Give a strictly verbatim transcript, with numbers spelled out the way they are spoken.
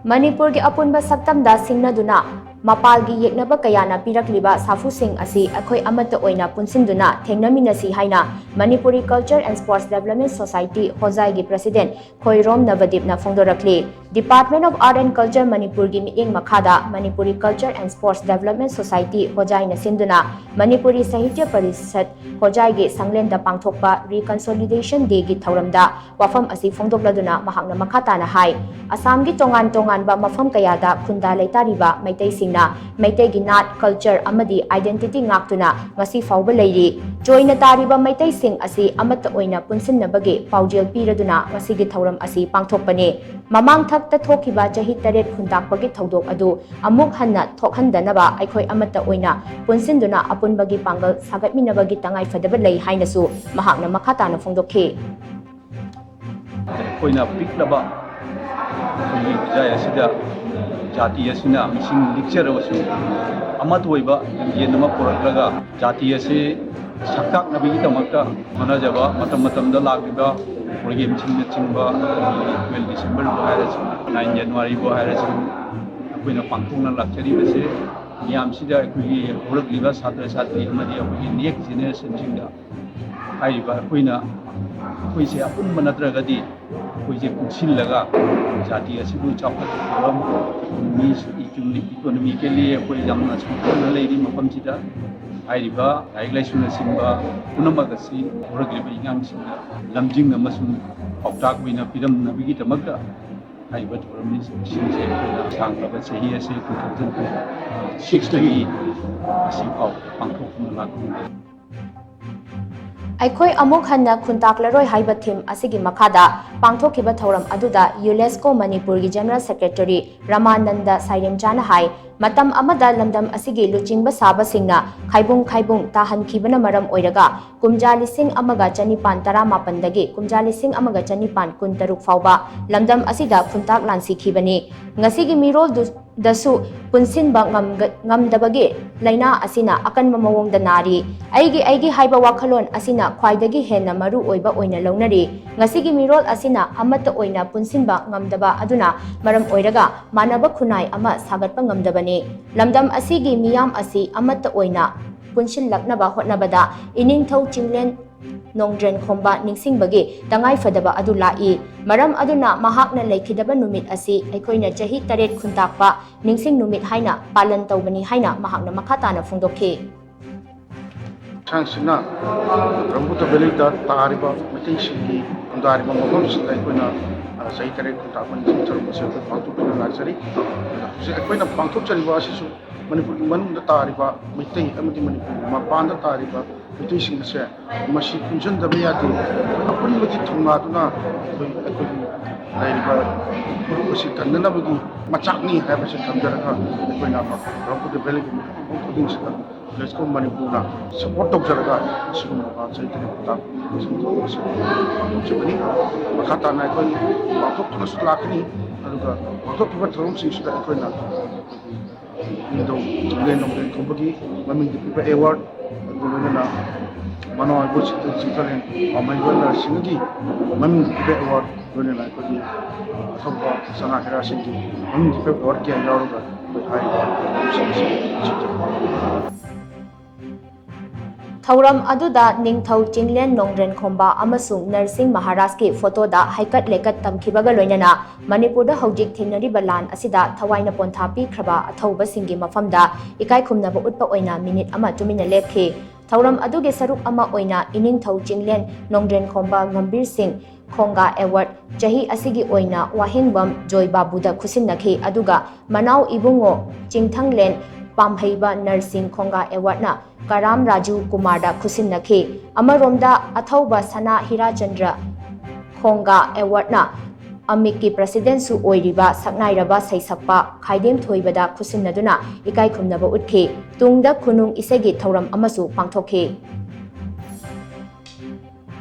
ꯃꯅꯤꯄꯨꯔꯒꯤ ꯑꯄꯨꯟꯕ ꯁꯛꯇꯝꯗ ꯁꯤꯡꯅꯗꯨꯅ ꯃꯄꯥꯜꯒꯤ ꯌꯦꯛꯅꯕ ꯀꯌꯥꯅ ꯄꯤꯔꯛꯂꯤꯕ ꯁꯥꯐꯨꯁꯤꯡ ꯑꯁꯤ ꯑꯩꯈꯣꯏ ꯑꯃꯠꯇ ꯑꯣꯏꯅ ꯄꯨꯟꯁꯤꯟꯗꯨꯅ ꯊꯦꯡꯅꯃꯤꯟꯅꯁꯤ ꯍꯥꯏꯅ Manipuri Culture and Sports Development Society, ꯍꯣꯖꯥꯏꯒꯤ president Khoirom ꯅꯕꯗꯤꯞꯅ ꯐꯣꯡꯗꯣꯔꯛꯂꯤ꯫ Department of Art and Culture ꯃꯅꯤꯄꯨꯔꯒꯤ ꯃꯤꯠꯌꯦꯡ ꯃꯈꯥꯗ Manipuri Culture and Sports Development Society, ꯍꯣꯖꯥꯏꯅ ꯁꯤꯟꯗꯨꯅ ꯃꯅꯤꯄꯨꯔꯤ ꯁꯥꯍꯤꯇ꯭ꯌ ꯄꯔꯤꯁꯠ, ꯍꯣꯖꯥꯏꯒꯤ ꯁꯪꯂꯦꯟꯗ ꯄꯥꯡꯊꯣꯛꯄ Reconciliation Day ꯒꯤ ꯊꯧꯔꯝꯗ ꯋꯥꯐꯝ ꯑꯁꯤ ꯐꯣꯡꯗꯣꯛꯂꯗꯨꯅ ꯃꯍꯥꯛꯅ ꯃꯈꯥ ꯇꯥꯅ ꯍꯥꯏ, ꯑꯁꯥꯝꯒꯤ ꯇꯣꯉꯥꯟ ꯇꯣꯉꯥꯟꯕ ꯃꯐꯝ ꯀꯌꯥꯗ ꯈꯨꯟꯗꯥ ꯂꯩꯇꯥꯔꯤꯕ ꯃꯩꯇꯩꯁꯤꯡꯅ ꯃꯩꯇꯩꯒꯤ ꯅꯥꯠ, culture ꯑꯃꯗꯤ identity ꯉꯥꯛꯇꯨꯅ ꯉꯁꯤ ꯐꯥꯎꯕ ꯂꯩꯔꯤ꯫ ꯆꯣꯏꯅ ꯇꯥꯔꯤꯕ ꯃꯩꯇꯩꯁꯤꯡ ꯑꯁꯤ ꯑꯃꯠꯇ ꯑꯣꯏꯅ ꯄꯨꯟꯁꯤꯟꯅꯕꯒꯤ ꯄꯥꯎꯖꯦꯜ ꯄꯤꯔꯗꯨꯅ ꯉꯁꯤꯒꯤ ꯊꯧꯔꯝ ꯑꯁꯤ ꯄꯥꯡꯊꯣꯛꯄꯅꯤ꯫ ꯃꯃꯥꯡ ꯊꯛꯇ ꯊꯣꯛꯈꯤꯕ ꯆꯍꯤ ꯇꯔꯦꯠ ꯈꯨꯟꯇꯥꯛꯄꯒꯤ ꯊꯧꯗꯣꯛ ꯑꯗꯨ ꯑꯃꯨꯛ ꯍꯟꯅ ꯊꯣꯛꯍꯟꯗꯅꯕ ꯑꯩꯈꯣꯏ ꯑꯃꯠꯇ ꯑꯣꯏꯅ ꯄꯨꯟꯁꯤꯟꯗꯨꯅ ꯑꯄꯨꯟꯕꯒꯤ ꯄꯥꯡꯒꯜ ꯁꯥꯒꯠꯃꯤꯟꯅꯕꯒꯤ ꯇꯉꯥꯏꯐꯗꯕ ꯂꯩ ꯍꯥꯏꯅꯁꯨ ꯃꯍꯥꯛꯅ ꯃꯈꯥ ꯇꯥꯅ ꯐꯣꯡꯗꯣꯛꯈꯤ꯫ ꯑꯩꯈꯣꯏꯅ ꯄꯤꯛꯂꯕ ꯑꯩꯈꯣꯏꯒꯤ ꯈꯨꯖꯥꯏ ꯑꯁꯤꯗ ꯖꯥꯇꯤ ꯑꯁꯤꯅ ꯃꯤꯁꯤꯡ ꯂꯤꯛꯆꯔꯕꯁꯨ ꯑꯃꯠꯇ ꯑꯣꯏꯕ ꯂꯝꯖꯦꯜ ꯑꯃ ꯄꯨꯔꯛꯂꯒ ꯖꯥꯇꯤ ꯑꯁꯤ ꯁꯛꯇꯥꯛꯅꯕꯒꯤꯗꯃꯛꯇ ꯍꯣꯠꯅꯖꯕ ꯃꯇꯝ ꯃꯇꯝꯗ ꯂꯥꯛꯂꯤꯕ ꯄ꯭ꯔꯣꯒ꯭ꯔꯥꯝꯁꯤꯡꯅꯆꯤꯡꯕ ꯑꯩꯈꯣꯏꯒꯤ twelve December ꯕꯨ ꯍꯥꯏꯔꯁꯨ, nine January ꯕꯨ ꯍꯥꯏꯔꯁꯨ ꯑꯩꯈꯣꯏꯅ ꯄꯥꯡꯊꯣꯛꯅ ꯂꯥꯛꯆꯔꯤꯕꯁꯦ ꯃꯤꯌꯥꯝꯁꯤꯗ ꯑꯩꯈꯣꯏꯒꯤ ꯍꯧꯔꯛꯂꯤꯕ ꯁꯥꯇ꯭ꯔ ꯁꯥꯇ꯭ꯔꯤ ꯑꯃꯗꯤ ꯑꯩꯈꯣꯏꯒꯤ next generation ꯁꯤꯡꯗ ꯍꯥꯏꯔꯤꯕ ꯑꯩꯈꯣꯏꯅ ꯑꯩꯈꯣꯏꯁꯦ ꯑꯄꯨꯟꯕ ꯅꯠꯇ꯭ꯔꯒꯗꯤ ꯑꯩꯈꯣꯏꯁꯦ ꯄꯨꯟꯁꯤꯜꯂꯒ ꯖꯥꯇꯤ ꯑꯁꯤꯕꯨ ꯆꯥꯎꯈꯠꯄ ꯊꯧꯔꯝ, economy, economically ꯑꯩꯈꯣꯏ ꯌꯥꯝꯅ ꯁꯣꯟꯊꯗꯨꯅ ꯂꯩꯔꯤ ꯃꯐꯝꯁꯤꯗ ꯍꯥꯏꯔꯤꯕ ꯂꯥꯏꯔꯤꯛ ꯂꯥꯏꯁꯨꯅꯆꯤꯡꯕ ꯄꯨꯝꯅꯃꯛ ꯑꯁꯤ ꯍꯧꯔꯛꯂꯤꯕ ꯑꯉꯥꯡꯁꯤꯡꯗ ꯂꯝꯖꯤꯡ ꯑꯃꯁꯨꯡ ꯄꯥꯎꯇꯥꯛ ꯑꯣꯏꯅ ꯄꯤꯔꯝꯅꯕꯒꯤꯗꯃꯛꯇ ꯍꯥꯏꯔꯤꯕ ꯊꯧꯔꯝꯁꯤꯡꯁꯦ ꯑꯩꯈꯣꯏꯅ ꯁꯥꯡꯂꯕ ꯆꯍꯤ ꯑꯁꯤ two thousand six ꯇꯒꯤ ꯉꯁꯤ ꯐꯥꯎ ꯄꯥꯡꯊꯣꯛꯇꯨꯅ ꯂꯥꯛꯂꯤ꯫ ꯑꯩꯈꯣꯏ ꯑꯃꯨꯛ ꯍꯟꯅ ꯈꯨꯟꯇꯥꯛꯂꯔꯣꯏ ꯍꯥꯏꯕ theme ꯑꯁꯤꯒꯤ ꯃꯈꯥꯗ ꯄꯥꯡꯊꯣꯛꯈꯤꯕ ꯊꯧꯔꯝ ꯑꯗꯨꯗ UNESCO ꯃꯅꯤꯄꯨꯔꯒꯤ General Secretary ꯔꯃꯥꯅꯟꯗ ꯁꯥꯏꯔꯦꯝꯆꯥꯅ ꯍꯥꯏ, ꯃꯇꯝ ꯑꯃꯗ ꯂꯝꯗꯝ ꯑꯁꯤꯒꯤ ꯂꯨꯆꯤꯡꯕ ꯁꯥꯕꯁꯤꯡꯅ ꯈꯥꯏꯕꯨꯡ ꯈꯥꯏꯕꯨꯡ ꯇꯥꯍꯟꯈꯤꯕꯅ ꯃꯔꯝ ꯑꯣꯏꯔꯒ ꯀꯨꯝꯖꯥ ꯂꯤꯁꯤꯡ ꯑꯃꯒ ꯆꯅꯤꯄꯥꯟ ꯇꯔꯥꯃꯥꯄꯟꯗꯒꯤ ꯀꯨꯝꯖꯥ ꯂꯤꯁꯤꯡ ꯑꯃꯒ ꯆꯅꯤꯄꯥꯟ ꯀꯨꯟꯇꯔꯨꯛ ꯐꯥꯎꯕ ꯂꯝꯗꯝ ꯑꯁꯤꯗ ꯈꯨꯟꯇꯥꯛ ꯂꯥꯟꯁꯤꯈꯤꯕꯅꯤ꯫ ꯉꯁꯤꯒꯤ ꯃꯤꯔꯣꯜꯗꯨ ꯗꯁꯨ ꯄꯨꯟꯁꯤꯟꯕ ꯉꯝꯒ-, ꯉꯝꯗꯕꯒꯤ ꯂꯥꯏꯅꯥ ꯑꯁꯤꯅ ꯑꯀꯟꯕ ꯃꯑꯣꯡꯗ ꯅꯥꯔꯤ꯫ ꯑꯩꯒꯤ, ꯑꯩꯒꯤ ꯍꯥꯏꯕ ꯋꯥꯈꯜꯂꯣꯟ ꯑꯁꯤꯅ ꯈ꯭ꯋꯥꯏꯗꯒꯤ ꯍꯦꯟꯅ ꯃꯔꯨ ꯑꯣꯏꯕ ꯑꯣꯏꯅ ꯂꯧꯅꯔꯤ꯫ ꯉꯁꯤꯒꯤ ꯃꯤꯔꯣꯜ ꯑꯁꯤꯅ ꯑꯃꯠꯇ ꯑꯣꯏꯅ ꯄꯨꯟꯁꯤꯟꯕ ꯉꯝꯗꯕ ꯑꯗꯨꯅ ꯃꯔꯝ ꯑꯣꯏꯔꯒ ꯃꯥꯟꯅꯕ ꯈꯨꯟꯅꯥꯏ ꯑꯃ ꯁꯥꯒꯠꯄ ꯉꯝꯗꯕꯅꯤ꯫ ꯂꯝꯗꯝ ꯑꯁꯤꯒꯤ ꯃꯤꯌꯥꯝ ꯑꯁꯤ ꯑꯃꯠꯇ ꯑꯣꯏꯅ ꯄꯨꯟꯁꯤꯜꯂꯛꯅꯕ ꯍꯣꯠꯅꯕꯗ ꯏꯅꯤꯡꯊꯧ ꯆꯤꯡꯂꯦꯟ ꯅꯣꯡꯗ꯭ꯔꯦꯟ ꯈꯣꯝꯕ ꯅꯤꯡꯁꯤꯡꯕꯒꯤ ꯇꯉꯥꯏꯐꯗꯕ ꯑꯗꯨ ꯂꯥꯛꯏ꯫ ꯃꯔꯝ ꯑꯗꯨꯅ ꯃꯍꯥꯛꯅ ꯂꯩꯈꯤꯗꯕ ꯅꯨꯃꯤꯠ ꯑꯁꯤ ꯑꯩꯈꯣꯏꯅ ꯆꯍꯤ ꯇꯔꯦꯠ ꯈꯨꯟꯇꯥꯛꯄ ꯅꯤꯡꯁꯤꯡ ꯅꯨꯃꯤꯠ ꯍꯥꯏꯅ ꯄꯥꯂꯟ ꯇꯧꯕꯅꯤ ꯍꯥꯏꯅ ꯃꯍꯥꯛꯅ ꯃꯈꯥ ꯇꯥꯅ ꯐꯣꯡꯗꯣꯛꯈꯤ꯫ ꯃꯊꯪꯁꯤꯅ ꯕ꯭ꯔꯍꯃꯄꯨꯇ꯭ꯔ ꯚꯦꯂꯤꯗ ꯇꯥꯔꯤꯕ ꯃꯩꯇꯩꯁꯤꯡꯒꯤ ꯈꯨꯟꯗꯥꯔꯤꯕ ꯃꯐꯝꯁꯤꯗ ꯑꯩꯈꯣꯏꯅ, ꯑ, ꯆꯍꯤ ꯇꯔꯦꯠ ꯈꯨꯟꯇꯥꯛꯄ ꯅꯤꯡꯁꯤꯡ ꯊꯧꯔꯝ ꯑꯁꯤ ꯑꯩꯈꯣꯏ ꯄꯥꯡꯊꯣꯛꯇꯨꯅ ꯂꯥꯛꯆꯔꯤ꯫ ꯑꯗꯨꯅ ꯍꯧꯖꯤꯛ ꯑꯩꯈꯣꯏꯅ ꯄꯥꯡꯊꯣꯛꯆꯔꯤꯕ ꯑꯁꯤꯁꯨ ꯃꯅꯤꯄꯨꯔꯒꯤ ꯃꯅꯨꯡꯗ ꯇꯥꯔꯤꯕ ꯃꯩꯇꯩ ꯑꯃꯗꯤ ꯃꯅꯤꯄꯨꯔꯒꯤ ꯃꯄꯥꯟꯗ ꯇꯥꯔꯤꯕ ꯃꯩꯇꯩꯁꯤꯡ ꯑꯁꯦ ꯃꯁꯤ ꯄꯨꯟꯁꯤꯟꯗꯕ ꯌꯥꯗꯦ꯫ ꯑꯩꯈꯣꯏ ꯑꯄꯨꯟꯕꯒꯤ ꯊꯧꯅꯥꯗꯨꯅ ꯑꯩꯈꯣꯏ, ꯑꯩꯈꯣꯏꯒꯤ ꯂꯩꯔꯤꯕ ꯐꯨꯔꯨꯞ ꯑꯁꯤ ꯀꯟꯅꯅꯕꯒꯤ ꯃꯆꯥꯛꯅꯤ ꯍꯥꯏꯕꯁꯤ ꯊꯝꯖꯔꯒ ꯑꯩꯈꯣꯏꯅ ꯕ꯭ꯔꯍꯃꯄꯨꯇ꯭ꯔ ꯚꯦꯂꯤꯒꯤ ꯃꯐꯝ ꯈꯨꯗꯤꯡꯁꯤꯗ ꯂꯦꯠꯁ ꯒꯣ ꯃꯅꯤꯄꯨꯔꯅ ꯁꯄꯣꯔꯠ ꯇꯧꯖꯔꯒ ꯑꯁꯤꯒꯨꯝꯕ ꯆꯍꯤ ꯇꯔꯦꯠ ꯈꯨꯟꯇꯥꯛ ꯄꯥꯡꯊꯣꯛꯆꯕꯅꯤ꯫ ꯃꯈꯥ ꯇꯥꯅ ꯑꯩꯈꯣꯏ ꯄꯥꯡꯊꯣꯛꯇꯨꯅꯁꯨ ꯂꯥꯛꯀꯅꯤ꯫ ꯑꯗꯨꯒ ꯄꯥꯡꯊꯣꯛꯈꯤꯕ ꯊꯧꯔꯝꯁꯤꯡꯁꯤꯗ ꯑꯩꯈꯣꯏꯅ ꯏꯅꯤꯡꯊꯧ ꯆꯤꯡꯂꯦꯟ ꯅꯣꯡꯗ꯭ꯔꯦꯟ ꯈꯣꯝꯕꯒꯤ ꯃꯃꯤꯡꯗ ꯄꯤꯕ ꯑꯦꯋꯥꯔꯗ, ꯑꯗꯨꯒ ꯂꯣꯏꯅꯅ ꯃꯅꯥꯎ ꯑꯣꯏꯕ ꯆꯤꯡꯊ-, ꯆꯤꯡꯊꯔꯦꯟ ꯄꯥꯝꯍꯩꯕ ꯅꯔꯁꯁꯤꯡꯒꯤ ꯃꯃꯤꯡꯗ ꯄꯤꯕ ꯑꯦꯋꯥꯔꯗ, ꯂꯣꯏꯅꯅ ꯑꯩꯈꯣꯏꯒꯤ ꯑꯊꯧꯕ ꯁꯅꯥ ꯍꯤꯔꯥꯁꯤꯡꯒꯤ ꯃꯃꯤꯡꯗ ꯄꯤꯕ ꯑꯦꯋꯥꯔꯗ ꯀꯌꯥ ꯌꯥꯎꯔꯒ ꯑꯩꯈꯣꯏ ꯍꯥꯏꯔꯤꯕ ꯊꯧꯔꯝꯁꯤꯡ ꯑꯁꯤ ꯁꯤꯟꯖꯕꯅꯤ꯫ ꯊꯧꯔꯝ ꯑꯗꯨꯗ ꯅꯤꯡꯊꯧ ꯆꯤꯡꯂꯦꯟ ꯅꯣꯡꯗ꯭ꯔꯦꯟ ꯈꯣꯝꯕ ꯑꯃꯁꯨꯡ ꯅꯔꯁꯤꯡ ꯃꯍꯥꯔꯥꯖꯀꯤ ꯐꯣꯇꯣꯗ ꯍꯩꯀꯠ ꯂꯩꯀꯠ ꯇꯝꯈꯤꯕꯒ ꯂꯣꯏꯅꯅ ꯃꯅꯤꯄꯨꯔꯗ ꯍꯧꯖꯤꯛ ꯊꯦꯡꯅꯔꯤꯕ ꯂꯥꯟ ꯑꯁꯤꯗ ꯊꯋꯥꯏꯅ ꯄꯣꯟꯊꯥ ꯄꯤꯈ꯭ꯔꯕ ꯑꯊꯧꯕꯁꯤꯡꯒꯤ ꯃꯐꯝꯗ ꯏꯀꯥꯏ ꯈꯨꯝꯅꯕ ꯎꯠꯄ ꯑꯣꯏꯅ ꯃꯤꯅꯤꯠ ꯑꯃ ꯇꯨꯃꯤꯟꯅ ꯂꯦꯞꯈꯤ꯫ ꯊꯧꯔꯝ ꯑꯗꯨꯒꯤ ꯁꯔꯨꯛ ꯑꯃ ꯑꯣꯏꯅ ꯏꯅꯤꯡꯊꯧ ꯆꯤꯡꯂꯦꯟ ꯅꯣꯡꯗ꯭ꯔꯦꯟ ꯈꯣꯝꯕ ꯒꯝꯚꯤꯔ ꯁꯤꯡ ꯈꯣꯡꯒꯥ ꯑꯦꯋꯥꯔꯗ ꯆꯍꯤ ꯑꯁꯤꯒꯤ ꯑꯣꯏꯅ ꯋꯥꯍꯦꯡꯕꯝ ꯖꯣꯏ ꯕꯥꯕꯨꯗ ꯈꯨꯠꯁꯤꯟꯅꯈꯤ, ꯑꯗꯨꯒ ꯃꯅꯥꯎ ꯏꯕꯨꯡꯉꯣ ꯆꯤꯡꯊꯪꯂꯦꯟ ꯄꯥꯝꯍꯩꯕ ꯅꯔꯁꯤꯡ ꯈꯣꯡꯒꯥ ꯑꯦꯋꯥꯔꯗꯅ ꯀꯔꯥꯝ ꯔꯥꯖꯨ ꯀꯨꯃꯥꯔꯗ ꯈꯨꯠꯁꯤꯟꯅꯈꯤ꯫ ꯑꯃꯔꯣꯝꯗ ꯑꯊꯧꯕ ꯁꯅꯥ ꯍꯤꯔꯥꯆꯟꯗ꯭ꯔ ꯈꯣꯡꯒꯥ ꯑꯦꯋꯥꯔꯗꯅ ꯑꯃꯤꯛꯀꯤ ꯄ꯭ꯔꯁꯤꯗꯦꯟꯠꯁꯨ ꯑꯣꯏꯔꯤꯕ ꯁꯛꯅꯥꯏꯔꯕ ꯁꯩꯁꯛꯄ ꯈꯥꯏꯗꯦꯝ ꯊꯣꯏꯕꯗ ꯈꯨꯠꯁꯤꯟꯅꯗꯨꯅ ꯏꯀꯥꯏ ꯈꯨꯝꯅꯕ ꯎꯠꯈꯤ꯫ ꯇꯨꯡꯗ ꯈꯨꯅꯨꯡ ꯏꯁꯩꯒꯤ ꯊꯧꯔꯝ ꯑꯃꯁꯨ ꯄꯥꯡꯊꯣꯛꯈꯤ꯫